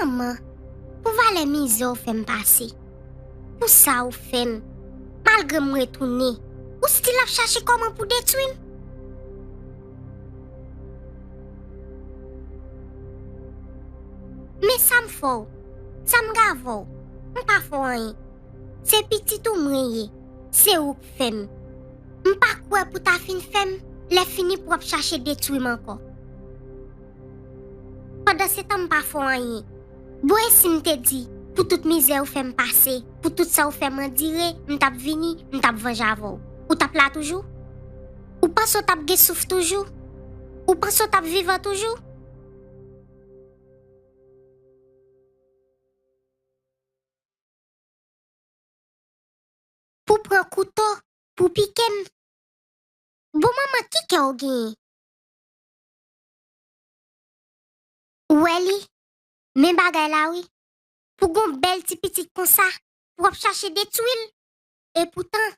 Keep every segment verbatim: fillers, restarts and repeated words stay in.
Manman, pou valè mizè w fè m pase, pou sa ou fè m, malgre m retounen, ou still ap chache kòman pou detwi m? Men sa m fè w, sa m gave w, m pa fè w anyen. Se pitit ou mwen ye, se ou k fè m. M pa kwè pou ta fin fè m, lè fini pou w ap chache detwi m ankò. Pandansetan m pa fè w anyen. Bon, e si m te di, pou tout mizè ou fè m pase, pou tout sa ou fè m andire, m t ap vini, m t ap vanje avè w, ou t ap la toujou? Ou panse w t ap gen souf toujou? Ou panse w t ap vivan toujou? Pou pran kouto, pou pike m. Bon manman, ki kè w genyen? Ou wè li, men bagay la wi. Pou gon bèl ti pitit konsa, pou w ap chache detwi l. Epoutan,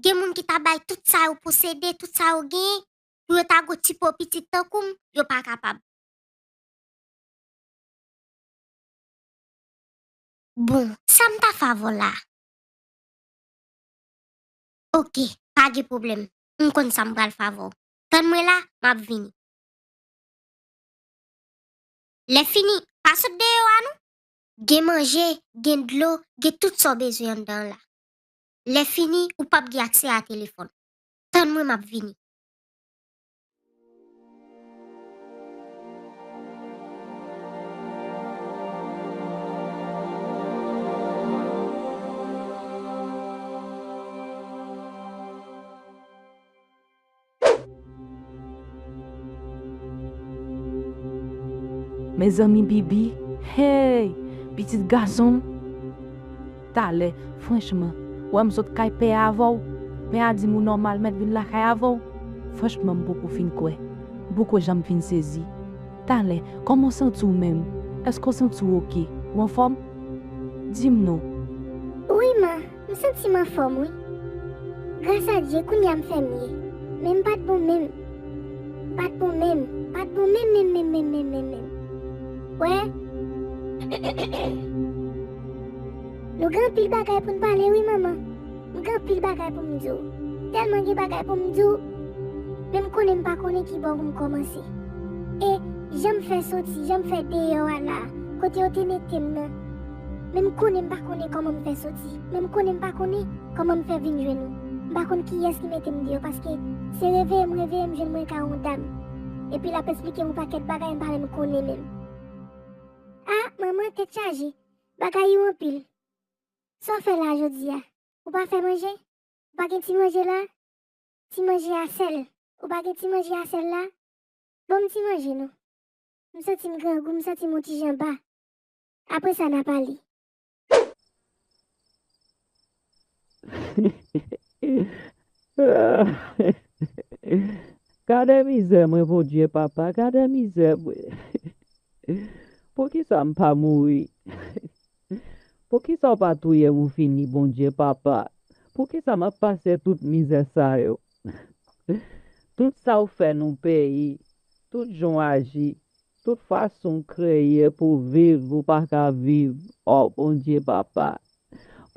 gen moun ki ta bay tout sa yo posede, tout sa yo genyen, pou yo ta gwo ti po pitit tankou m, yo pa kapab. Bon, sa m ta fè avè w la? Oke, pa gen pwoblèm. M konn sa m pral fè avè w. Tann mwen la, m ap vini. Lè fini, pa sot deyò a non. Gen manje, gen dlo, gen tout sa w bezwen anndan an la. Lè fini, ou p ap gen aksè a telefòn. Tann mwen, m ap vini. Mezanmi Bibi, hey, pitit gason m. Talè, franchman, w wè m sot kay pè a avè w, pè a di m ou nòmal mèt vin lakay avè w. Franchman, m poko fin kwè, m poko janm fin sezi. Talè, kòman w santi w menm? Èske w santi w oke? Ou anfòm? Di m non. Wi, ma. M santi m anfòm, wi. Gras a Dye, kounye a m fè mye. Men m pa t bon menm. M pa t bon menm. M pa t bon menm, menm, menm, menm, menm, menm, menm. Wè? Nou gen anpil bagay pou n pale, wi, manman. M gen anpil bagay pou m di w. Tèlman gen bagay pou m di w. Men m konnen m pa konnen ki bò pou m kòmanse. E jan m fè soti, jan m fè deyò a la, kote yo te mete m nan. Men m konnen m pa konnen kòman m fè soti. Men m konnen m pa konnen kòman m fè vin jwenn ou. M pa konn kiyès ki mete m deyò, paske se reveye m reveye m jwenn mwen kay yon dam. Epi l ap eksplike m yon pakèt bagay m pa menm konnen menm. A, manman, tèt chaje. Bagay yo anpil. Sa w fè la jodi a? Ou pa fè manje? Ou pa gen ti manje la? Ti manje a sèl. Ou pa gen ti manje a sèl la? Ban m ti manje non. M santi m grangou, m santi m yon ti jan ba. Apre sa, n a pale. Gade mizè mwen, Bondye, papa, gade mizè mwen. Poukisa m pa mouri? Poukisa w pa touye m ou fini, Bondye, papa? Poukisa m ap pase tout mizè sa yo? Tout sa w fè nou peyi, tout jan w aji, tout fason w kreye pou w viv, ou pa ka viv. O Bondye, papa,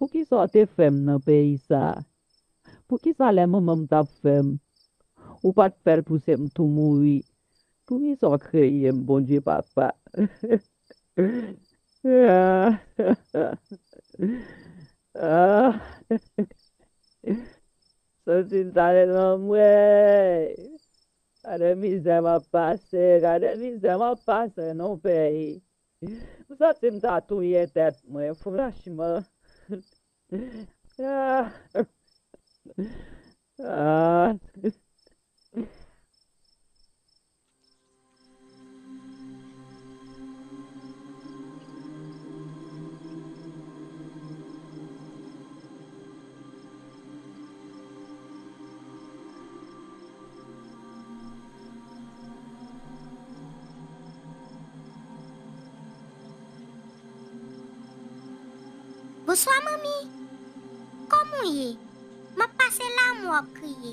poukisa w te fè m nan peyi sa a? Poukisa lè manman m t ap fè m, ou pa t fè l pouse m tou mouri? Poukisa w kreye m, Bondye, papa? Ah. Ah. Soti m tale nan mwen. Gade mizè m ap pase, gade mizè m ap pase nan peyi. M santi m ta touye tèt mwen, franchman. Ah. Ah. Bonswa, manmi. Kòman w ye? M ap pase la, m wè w ap kriye.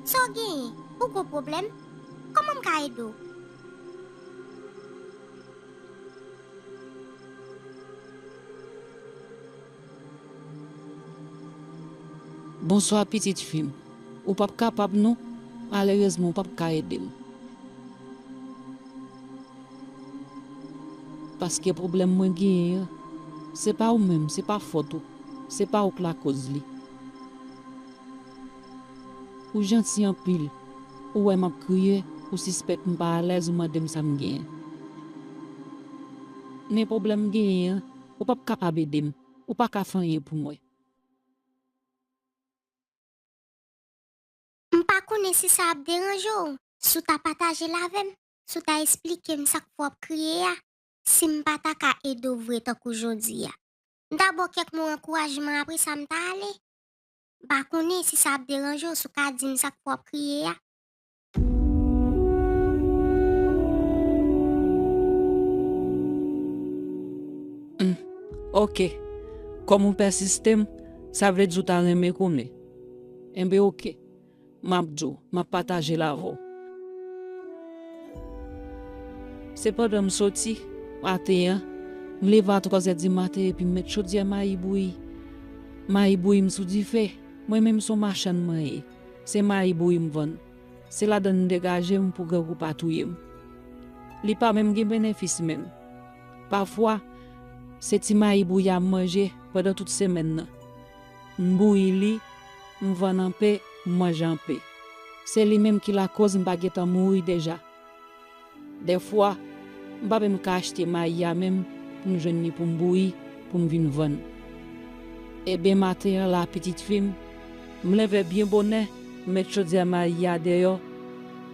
Sa w genyen? Ou gen pwoblèm? Kòman m ka ede w? Bonswa pitit fi m. Ou p ap kapab non. Malerezman, ou p ap ka ede m. Paske pwoblèm mwen genyen an, se pa ou menm, se pa fòt ou, se pa ou k lakòz li. Ou janti anpil, ou wè m ap kriye, ou sispèk m pa alèz, ou mande m sa m genyen. Men pwoblèm m genyen an, ou p ap kapab ede m, ou pa ka fè anyen pou mwen. M pa konnen si sa ap deranje w, si w ta pataje l avè m, si w ta esplike m sa k fè w ap kriye a, si m pa ta ka ede w vre tankou jodi a. M ta ba w kèk mo ankourajman, apre sa m ta ale. M pa konnen si sa ap deranje w, si w ka di m sa k fè w ap kriye a. Hmm, oke. Kòm ou pèsiste m, sa vle di w ta renmen konnen. Enben oke. M ap di w, m ap pataje l avè w. Se pandan m soti, maten an, m leve a twazè di maten epi m met chodyè mayi bouyi. Mayi bouyi m sou dife, mwen menm se yon machann mwen ye. Se mayi bouyi m vann. Se ladan l m degaje m pou grangou pa touye m. Li pa menm gen benefis menm. Pafwa, se ti mayi bouyi a m manje pandan tout semèn nan. M bouyi li, m vann anpe, m manje anpe. Se li menm ki lakòz m pa gentan mouri deja. Dèfwa, m pa menm ka achte mayi a menm pou m jwenn li pou m bouyi, pou m vin vann. Ebyen maten an la pitit fi m, m leve byen bonè, m met chodyè mayi a deyò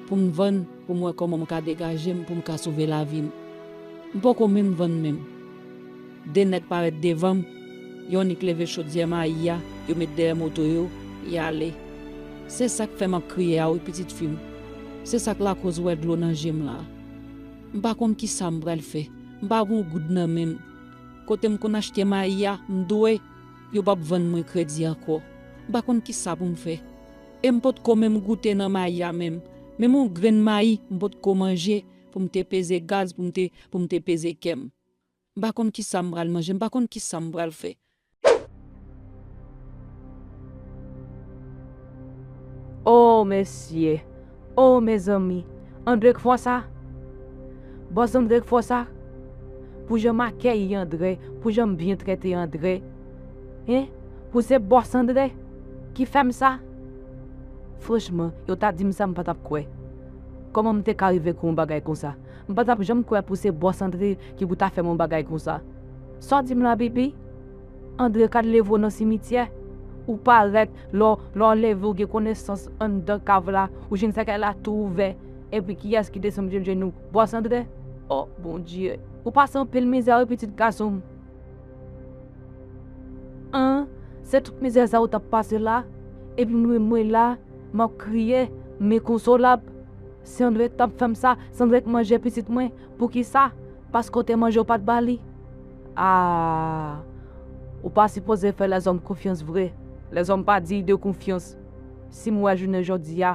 pou m vann, pou m wè kòman m ka degaje m, pou m ka sove lavi m. M poko menm vann menm. De nèg parèt devan m, yon nèg leve chodyè mayi a, yo met dèyè moto yo, y ale. Se sa k fè m ap kriye a wi pitit fi m. Se sa k lakòz ou wè dlo nan je m la. M pa konn kisa m pral fè. M pa gen yon goud nan men m. Kote m konn achte mayi a, m dwe, yo p ap vann mwen kredi ankò. M pa konn kisa pou m fè. E m potko menm goute nan mayi a menm. Menm yon grenn mayi, m potko manje pou m te peze gaz, pou m te, pou m te peze kè m. M pa konn kisa m pral manje, m pa konn kisa m pral fè. O mesye, o mezanmi, Andre k fè w sa? Bòs Andre k fè w sa? Pou jan m akèyi Andre, pou jan m byen trete Andre, en? Pou se bòs Andre ki fè m sa? Franchman, yo ta di m sa m pa t ap kwè. Kòman m te ka rive kwè yon bagay konsa? M pa t ap janm kwè pou se bòs Andre ki pou ta fè m yon bagay konsa. Sa w di m la, Bibi? Andre ka t leve w nan simityè? Ou parèt, lè w, lè w leve w gen konesans anndan kav la, ou jwenn sèkèy la tou ouvè, epi kiyès ki desann sou jenou? Bòs Andre? O Bondye! Ou pase anpil mizè wi pitit gason m. An, se tout mizè sa ou t ap pase la, epi mwen, mwen la, m ap kriye, m enkonsolab. Si Andre t ap fè m sa, si Andre k manje pitit mwen, poukisa? Paske w te manje w pa t ba li. A! Ou pa sipoze fè lèzòm konfyans vre. Lèzòm pa diy de konfyans. Si m wè jounen jodi a,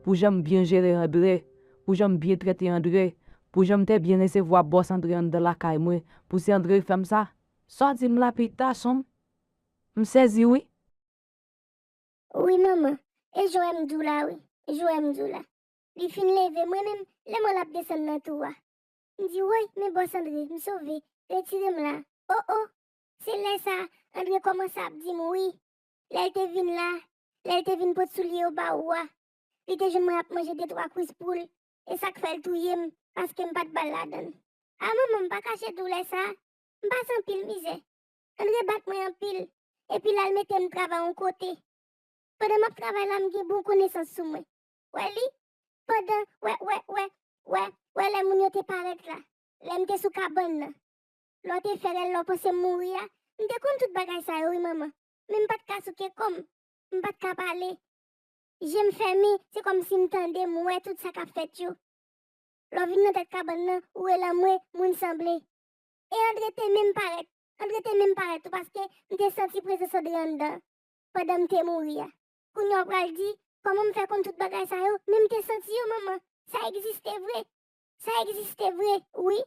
pou jan m byen jere Andre, pou jan m byen trete Andre, pou jan m te byen resevwa bòs Andre anndan lakay mwen, pou se Andre k fè m sa? Sa w di m la pita, sonm? M sezi wi. Wi manman, e jan w wè m di w la wi, jan w wè m di w la. Li fin leve, mwen menm, lè m wè l ap desann nan twou a. M di woy, men bòs Andre, m sove, retire m la. O o! Se lè sa a, Andre kòmanse ap di m wi. Lè l te vin la, lè l te vin pot soulye yo ba ou a, li te jwenn mwen ap manje de twa kwis poul, e sa k fè l touye m, paske m pa t ba l ladan l. A manman, m pa kache doulè sa a, m pase anpil mizè. Andre bat mwen anpil, epi l al mete m travay yon kote. Pandan m ap travay la, m gen bon konesans sou mwen. Wè li, pandan, wè, wè, wè, wè, wè lè moun yo te parèt la, lè m te sou kabann nan. Lè w te fè rèl la w panse m mouri a, m te konn tout bagay sa yo wi manman, men m pa t ka souke kò m, m pa t ka pale. Je m fèmen, se kòmsi m tande, m wè tout sa k ap fèt yo. Lè w vin nan tèt kabann nan, ou rele anmwe, moun sanble. E Andre te menm parèt, Andre te menm parèt tou paske m te santi prezans Andre anndan pandan m te mouri a. Kounye a w pral di, kòman m fè konn tout bagay sa yo, men m te santi yo manman, sa egziste vre, sa egziste vre, wi.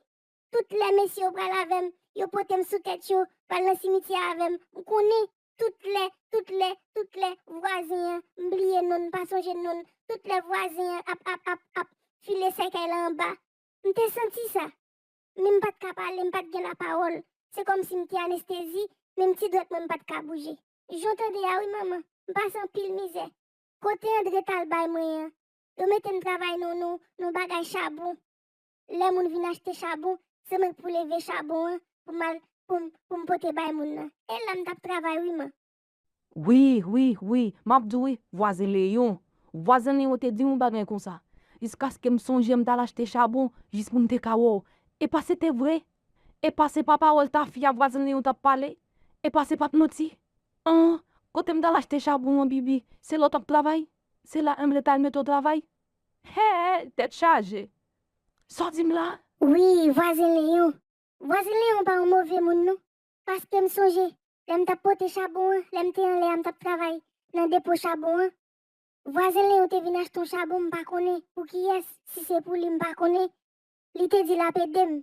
Tout lè mesye yo pral avè m, yo pote m sou tèt yo, pral nan simityè avè m, m konnen, Tout lè, tout lè, tout lè, vwazen an, m bliye non l, m pa sonje non l, tout lè vwazen an ap, ap, ap, ap file sèkèy la anba. M te santi sa. Men m pa t ka pale, m pa t gen lapawòl. Se kòmsi m te anestezi, menm ti dwèt mwen m pa t ka bouje. Jan w tande a wi, manman, m pase anpil mizè. Kote Andre t al bay mwen an? Yo mete m travay nan, nan, nan bagay chabon. Lè moun vin achte chabon, se mwen k pou leve chabon an pou m al, pou m, pou m pote bay moun nan. E la m t ap travay wi, man. Wi, wi, wi, m ap di w wi, vwazen Leyon. Vwazen Leyon te di m yon bagay konsa. Jiskaske m sonje m t al achte chabon jis pou m te ka wè w. Epa se te vre? Epa se pa pawòl tafya vwazen Leyon t ap pale? Epa se pa t manti? An, kote m t al achte chabon an, Bibi? Se la w t ap travay? Se la Andre t al mete w travay? Hee, tèt chaje! Sa w di m la? Wi, vwazen Leyon. Vwazen Leyon pa yon move moun non. Paske m sonje, lè m t ap pote chabon an, lè m te anlè a m t ap travay nan depo chabon an, vwazen Leyon te vin achte yon chabon m pa konnen pou kiyès, si se pou li m pa konnen. Li te di l ap ede m.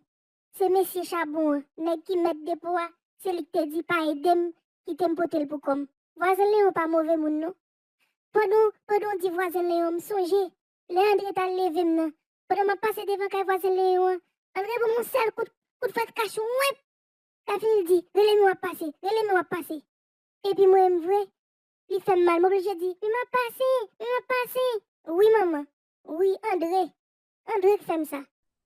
Se mesye chabon an, nèg ki mèt depo a, se li k te di pa ede m, kite m pote l pou kò m. Vwazen Leyon pa move moun non. Pandan, pandan w di vwazen Leyon, m sonje lè Andre t al leve m nan. Pandan m ap pase devan kay vwazen Leyon an, Andre ban m yon sèl kout, kout fwèt kach, wenp! Lè fini l di, rele men w ap pase, rele men w ap pase. Epi mwen menm vre, li fè m mal, m oblije di, men m ap pase, men m ap pase. Wi, manman, wi, Andre, Andre k fè m sa.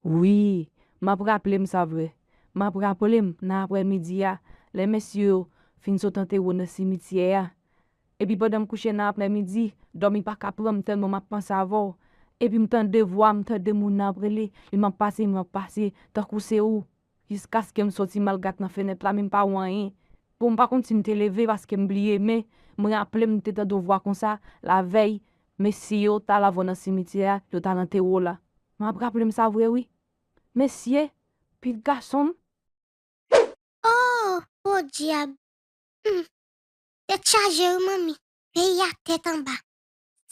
Wi, m ap raple m sa vre. M ap raple m nan aprèmidi a, lè mesye yo fin sot antere w nan simityè a. Epi pandan m kouche nan aprèmidi, dòmi pa ka pran m tèlman m ap panse avè w. Epi m tande vwa, m tande moun nan ap rele, men m ap pase, men m ap pase, tankou se ou. Jiskaske m soti m al gad nan fenèt la, men m pa wè anyen. Bon, m pa konn si m te leve paske m bliye, men m raple m m te tande yon vwa konsa, lavèy, mesye yo t al avè w nan simityè a, yo t al antere w la. M ap raple m sa vre wi. Mesye, pitit gason m. Oh, podyab! Humm! Tèt chaje wi manmi, peyi a tèt anba.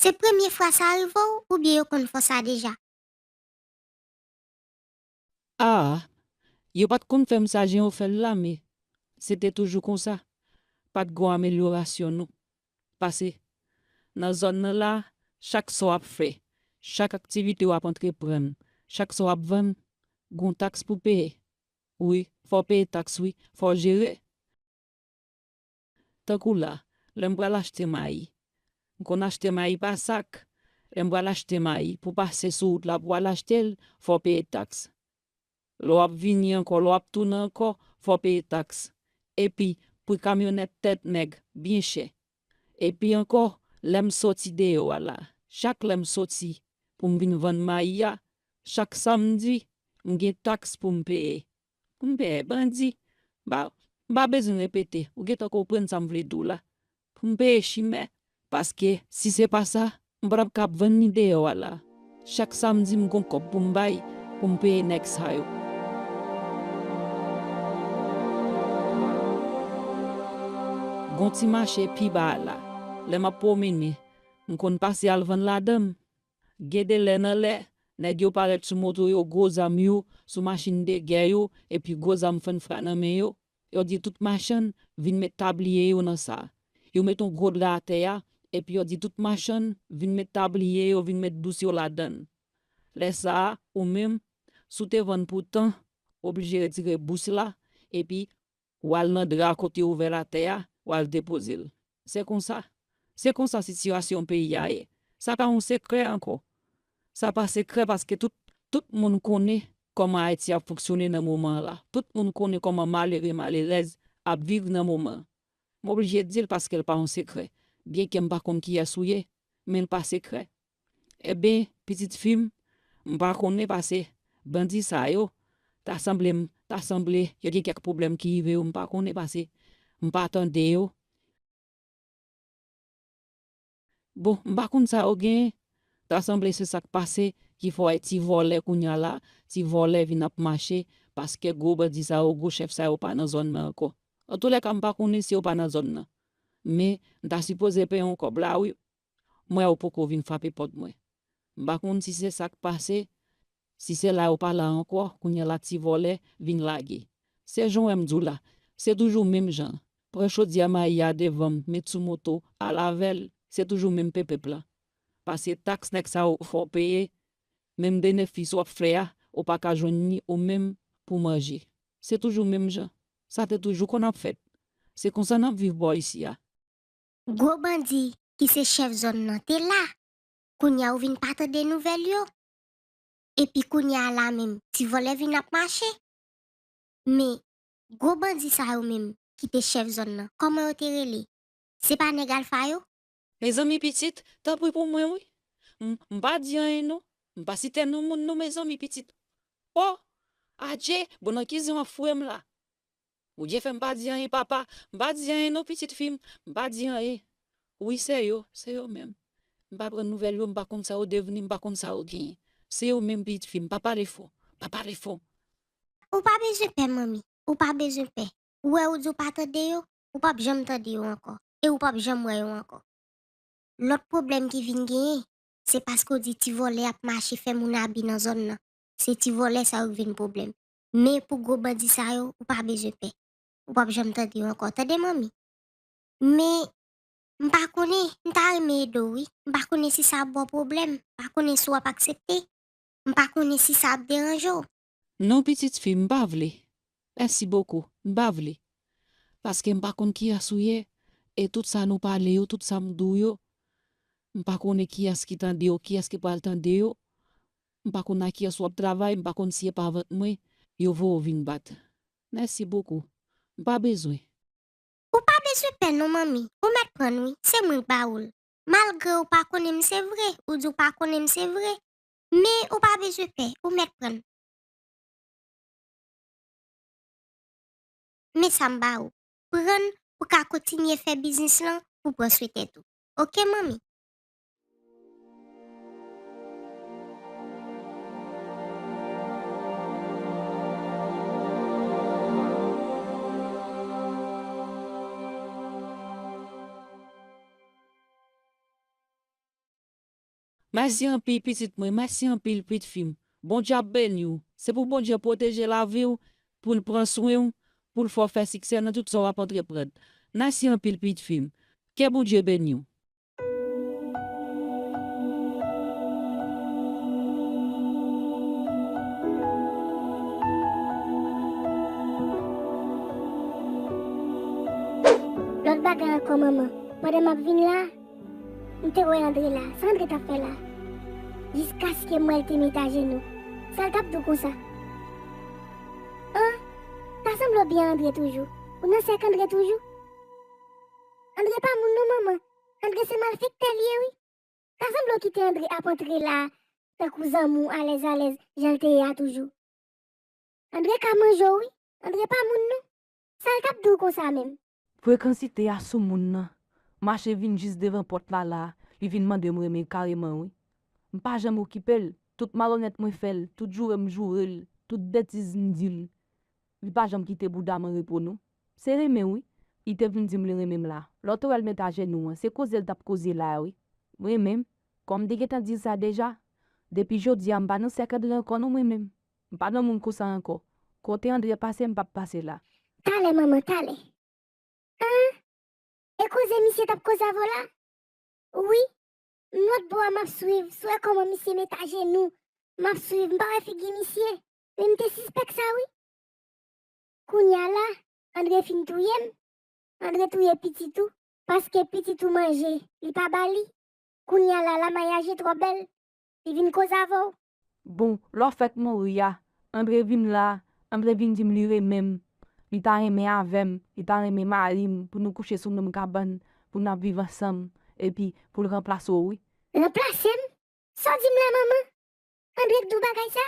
Se premye fwa sa rive w oubyen yo konn fè w sa deja? Ah, yo pa t konn fè m sa jan yo fè l la, men se te toujou konsa. Pa t gen yon amelyorasyon non. Pase, nan zòn nan la, chak sa w ap fè, chak aktivite w ap antreprann, chak sa w ap vann, gen yon taks pou peye. Wi, fò w peye taks wi, fò w jere. Tankou la, lè m pral achte mayi, m konn achte mayi pa sak. Lè m pral achte mayi, pou w pase sou wout la pou w al achte l, fò w peye taks. Lè w ap vini ankò, lè w ap tounen ankò, fò w peye taks. Epi, pri kamyonèt tèt nèg byen chè. Epi ankò, lè m soti deyò a la, chak lè m soti pou m vin vann mayi a, chak samdi, m gen taks pou m peye. Pou m peye bandi. M pa, m pa bezwen repete, ou gentan konprann sa m vle di w la. Pou m peye chimè. Paske, si se pa sa, m pa t ap kab vann li deyò a la. Chak samdi m gon kòb pou m bay, pou m peye nèg sa yo. Gon ti mache pi ba a la, lè m ap pwomennen, m konn pase al vann ladan l. Gen de lè nan lè, nèg yo parèt sou moto yo, gwo zam yo, sou machin de gè yo, epi gwo zam fannfra nan men yo. Yo di tout machann vin met tabliye yo nan sa. Yo met yon gwo dra atè a, epi yo di tout machann vin met tabliye yo, vin met bous yo ladan l. Lè sa a, ou menm, si w te vann pou tan, w oblije retire bous la, epi w al nan dra kote yo ouvè l atè a, w al depoze l. Se konsa. Se konsa sitiyasyon peyi a ye. Sa pa yon sekrè ankò. Sa pa sekrè paske tout, tout moun konnen kòman Ayiti ap fonksyone nan moman an la. Tout moun konnen kòman malere, malerèz ap viv nan moman an. M oblije di l paske l pa yon sekrè. Byenke m pa konn kiyès ou ye, men l pa sekrè. Enben, pitit fi m, m pa konnen pase bandi sa yo, ta sanble m, ta sanble yo gen kèk pwoblèm ki rive yo, m pa konnen pase m pa tande yo. Bon, m pa konn sa yo genyen. Ta sanble se sa k pase ki fè w wè ti vòlè kounye a la, ti vòlè vin ap mache, paske gwo bandi sa yo, gwo chèf sa yo pa nan zòn nan ankò. Antoulèka, m pa konnen si yo pa nan zòn nan. Men, m ta sipoze peye yon kòb la wi. M wè yo poko vin frape pòt mwen. M pa konn si se sa k pase, si se la yo pa la ankò, kounye a la ti vòlè vin lage. Se jan w wè m di w la, se toujou menm jan. Pran chodyè mayi a devan m, met sou moto, al avè l. Se toujou menm penpenp lan. Pase taks nèg sa yo fè w peye, menm benefis w ap fè a, ou pa ka jwenn ni ou menm pou manje. Se toujou menm jan. Sa te toujou konn ap fèt. Se konsa n ap viv bò isi a. Gwo bandi ki se chèf zòn nan te la. Kounye a ou vin pa tande nouvèl yo. Epi kounye a la menm, ti vòlè vin ap mache. Men, gwo bandi sa yo menm ki te chèf zòn nan, kòman yo te rele? Se pa nèg Alfa yo? Mezanmi pitit, tanpri pou mwen wi. M, m pa di anyen non. M pa site non moun non mezanmi pitit. Oh! Adje, bon nan ki zen w ap foure m la? Bondye fè m pa di anyen papa, m pa di anyen non pitit fi m, m pa di anyen. Wi se yo, se yo menm. M pa pran nouvèl yo, m pa konn sa yo devni, m pa konn sa yo genyen. Se yo menm pitit fi m, pa pale fò, pa pale fò. Ou pa bezwen pè manmi, ou pa bezwen pè. Ou wè ou di w pa tande yo, ou p ap janm tande yo ankò, e ou p ap janm wè yo ankò. Lòt pwoblèm ki vin genyen, se paske w di ti vòlè ap mache fè moun abi nan zòn nan. Se ti vòlè sa yo k vin pwoblèm. Men pou gwo bandi sa yo, ou pa bezwen pè. Ou p ap janm tande yo ankò. Tande manmi? Men, m pa konnen, m ta renmen ede w wi. M pa konnen si sa ap ba w pwoblèm. M pa konnen si w ap aksepte. M pa konnen si sa ap deranje w. Non pitit fi, m pa vle. Mèsi bokou, m pa vle. Paske m pa konn kiyès ou ye, e tout sa nou pale yo, tout sa m di w yo, m pa konnen kiyès ki tande yo, kiyès ki pral tande yo. M pa konn ak kiyès w ap travay, m pa konn si e pa vant mwen yo voye w vin bat. Mèsi bokou. M pa bezwen. Ou pa bezwen pè non manmi, ou mèt prann wi, se mwen k ba ou l. Malgre ou pa konnen m se vre, ou di w pa konnen m se vre, men ou pa bezwen pè, ou mèt prann. Men sa m ba ou, prann pou ka kontinye fè biznis lan pou pran swen tèt ou. Oke manmi? Mèsi anpil pitit mwen, mèsi anpil pitit fi m. Bondye ap beni w. Se pou Bondye pwoteje lavi w, pou l pran swen w, pou l fè w fè siksè nan tout sa w ap antreprann. Mèsi anpil pitit fi m. Ke Bondye beni w. Lòt bagay ankò manman, pandan m ap vin la, m te wè Andre la. Sa Andre t ap fè la? Jiskaske m wè l te met ajenou. Sa l t ap di w konsa? An, ta sanble w byen Andre toujou. Ou nan sèk Andre toujou? Andre pa moun non manman. Andre se malfektè l ye wi. Ta sanble w kite Andre ap antre la tankou zanmi w alèz alèz jan l te ye a toujou. Andre ka manje w wi. Andre pa moun non. Sa l t ap di w konsa menm? Frekansite a sou moun nan. Mache vin jis devan pòt la la, li vin mande m renmen l kareman wi. M pa janm okipe l, tout malonèt mwen fè l, tout joure m joure l, tout betiz m di l. Li pa janm kite bouda m an repo non. Se renmen wi. Li te vin di m li renmen m la. Lè w te wè l met ajenou an, se koze l t ap koze la wi. Mwen menm, kòm m te gentan di l sa deja, depi jodi a m pa nan sèk Andre ankò non mwen menm. M pa nan moun konsa ankò. Kote Andre pase m p ap pase la. Talè manman, talè. An? E koze misye t ap koze avè w la? Wi, m lòt bò a m ap swiv, sou wè kòman misye met ajenou, m ap swiv, m pa wè figi misye, men m te sispèk sa wi. Kounye a la, Andre fin touye m, Andre touye pitit ou, paske pitit ou manje, li pa ba li. Kounye a la, la mayaje twò bèl, li vin koze avè w. Bon, lè w fèk mouri a, Andre vin la, Andre vin di m li renmen m, li ta renmen avè m, li ta renmen mari m, pou nou kouche sou menm kabann, pou n ap viv ansanm, epi pou l ranplase w wi. Ranplase m? Sa w di m la manman? Andre k di w bagay sa?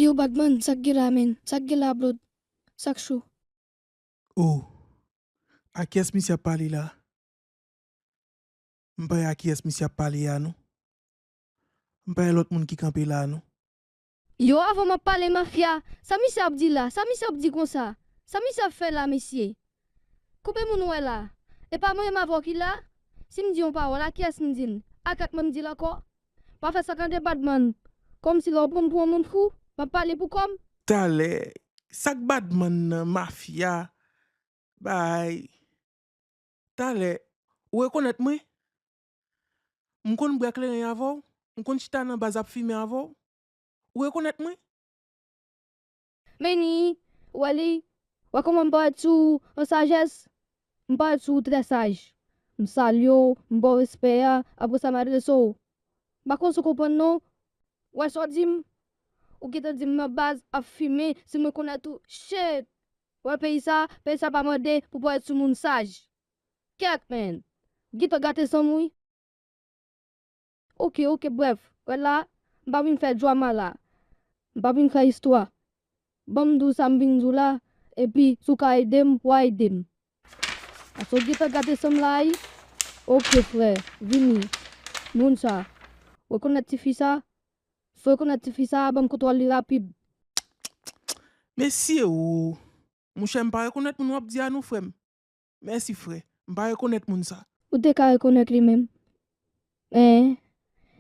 Yo Batman, sa k gen la menn? Sa k gen la Blood? Sa k cho? Oh, a kiyès misye ap pale la? M pa wè a kiyès misye ap pale a non. M pa wè lòt moun ki kanpe la non. Yo avan m ap pale mafya, sa misye ap di la, sa misye ap di konsa, sa misye ap fè la mesye? Konbyen moun ou wè la? E pa mwen menm avè w ki la? Si m di yon pawòl, a kiyès m di l? A kèt mwen m di l ankò? Pa fè sa tande, badman. Kòmsi lè w pran m pou yon moun fou, m ap pale pou kò m. Talè, sa k badman nan, mafya, bay. Talè, ou rekonèt mwen? M konn bwè kleren avè w, m konn chita nan baz ap fimen avè w. Ou rekonèt mwen? Meni, wè li, wè kòman m parèt sou ou an sajès? M parèt sou ou trè saj. M salye w, m ba w respè a, apre sa m adrese w. M pa konn si w konprann non. Wè sa w di m? Ou gentan di m nan baz ap fimen, si mwen konèt ou, shit! Wè peyi sa, peyi sa pa mande pou parèt sou moun saj. Kèt, man! Gentan gate san m wi. Oke, oke, brèf, wè la, m pa vin fè drama la. M pa vin fè istwa. Ban m di w sa m vin di w la, epi si w ka ede m, w a ede m. Paske w gentan gate san m la wi. Oke, frè, vini. Moun sa. Rekonèt tifi sa? Si w rekonèt tifi sa, ban m kontwòl li rapid. Mesye o! Monchè, m pa rekonèt moun w ap di a non, frè m. Mèsi, frè. M pa rekonèt moun sa. Ou te ka rekonèt li menm. En,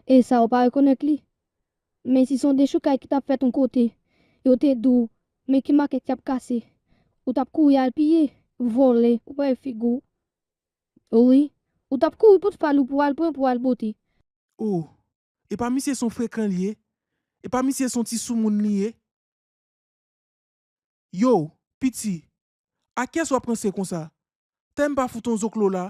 e sa, ou pa rekonèt li? Men si se yon dechoukay ki t ap fèt yon kote, yo te di w, men ki makèt y ap kase, ou t ap kouri al piye, vòlè, ou pa wè figi w. Wi, ou t ap kouri pout fal ou pou al pran, pou al pote. O, e pa misye se yon frekan li ye? E pa misye se yon ti soumoun li ye? Yo, piti, a kiyès w ap ranse konsa? Tè m pa fout on zoklo la.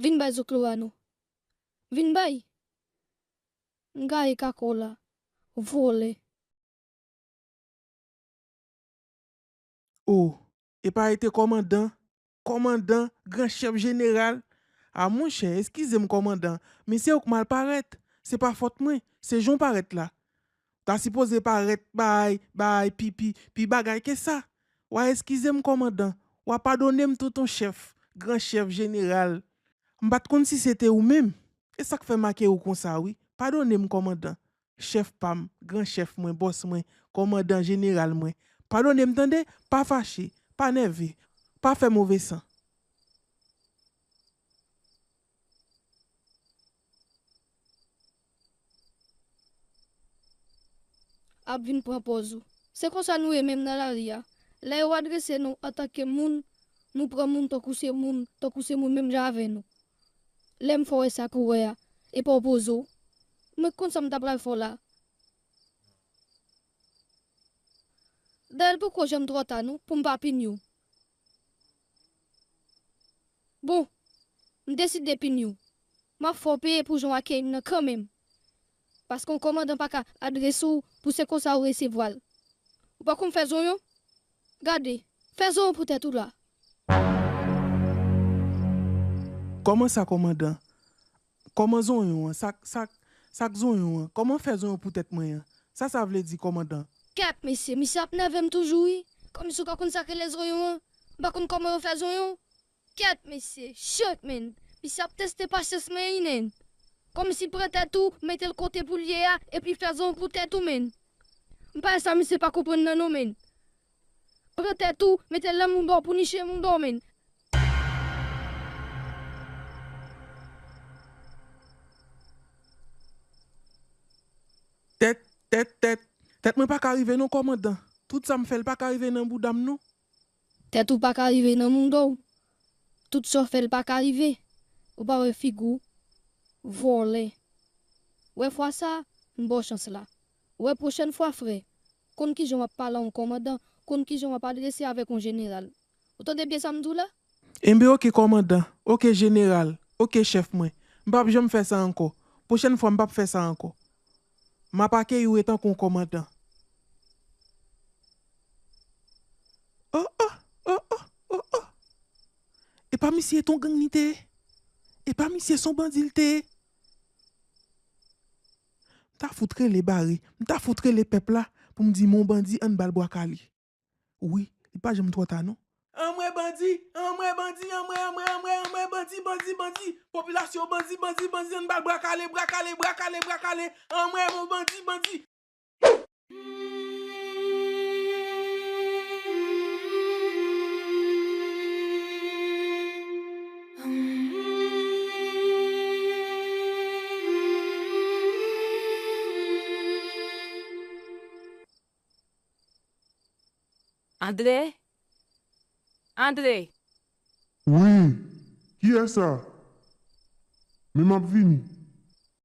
Vin bay zoklo a non. Vin bay. M gaye kaka w la. Vòlè. O, epa e te kòmandan, kòmandan, gran chèf jeneral. A monchè, eskize m kòmandan, men se ou k mal parèt. Se pa fòt mwen, se jan w parèt la. Ou ta sipoze parèt bay, bay, pi, pi, pi bagay ke sa. W a eskize m kòmandan, w a padone m tonton chèf, gran chèf jeneral. M pa t konn si se te ou menm. E sa k fè m ake ou konsa wi. Padone m kòmandan. Chèf pa m, gran chèf mwen, bòs mwen, kòmandan jeneral mwen. Padone m tande, pa fache, pa nève, pa fè move san. Ap vin pran pòz ou. Se konsa nou ye menm nan lari a. Lè yo adrese nou antanke moun, nou pran moun tankou se moun, tankou se moun menm jan avè nou. Lè m fè w wè sa ke w wè a, e pa w poze w. Mwen k konn sa m ta pral fè w la. Dayè l poko janm twò ta non, pou m pa pini w. Bon, m deside pini w. M ap fè w peye pou jan w akeyi m nan kanmenm. Paske yon kòmandan pa ka adrese w pou se konsa ou resevwa l. Ou pa konn fè zonyon? Gade, fè zonyon pou tèt ou la. Kòman sa, kòmandan? Kòman zonyon an? Sa k, sa k, sa k zonyon an? Kòman fè zonyon pou tèt mwen an? Sa sa vle di, kòmandan? Kèt, mesye, misye ap nève m toujou, wi. Kòmsi w ka konn sa k rele zonyon an? M pa konn kòman yo fè zonyon. Kèt, mesye, shit, man. Misye ap teste pasyans mwen, wi, man. Kòmsi pran tèt ou, mete l kote pou l ye a, epi fè zonyon pou tèt ou, man. M pa wè sa misye pa konprann nan non, man. Pran tèt ou, mete l nan mouda w pou niche mouda w, man. Tèt, tèt, tèt. Tèt mwen pa ka rive non, kòmandan. Tout sa m fè, l pa ka rive nan bouda m non. Tèt ou pa ka rive nan mouda w. Tout sa w fè, l pa ka rive. Ou pa wè figi w. Vòlè. Wè fwa sa, m ba w chans la. Wè pwochèn fwa, frè, konn kijan w ap pale a yon kòmandan, konn kijan w ap adrese avèk yon jeneral. Ou tande byen sa m di w la? Enben, oke, kòmandan. Oke, jeneral. Oke, chèf mwen. M p ap janm fè sa ankò. Pwochèn fwa, m p ap fè sa ankò. M ap akeyi w etankou yon kòmandan. Oh, oh, oh, oh, oh, oh. E pa misye t on gang li te ye? E pa misye s on bandi l te ye? M ta fout rele bare, m ta fout rele pèp la pou m di men yon bandi, ann ba l bwa kale. Wi, li pa janm twò ta non. Anmwe bandi, anmwe bandi, anmwe, anmwe, anmwe, anmwe bandi, Bandi, bandi, popilasyon bandi, bandi, bandi, ann ba l bra kale, bra kale, bra kale, bra kale, anmwe, bon bandi, bandi. Andre? Andre? Wi, kiyès sa? Men m ap vini.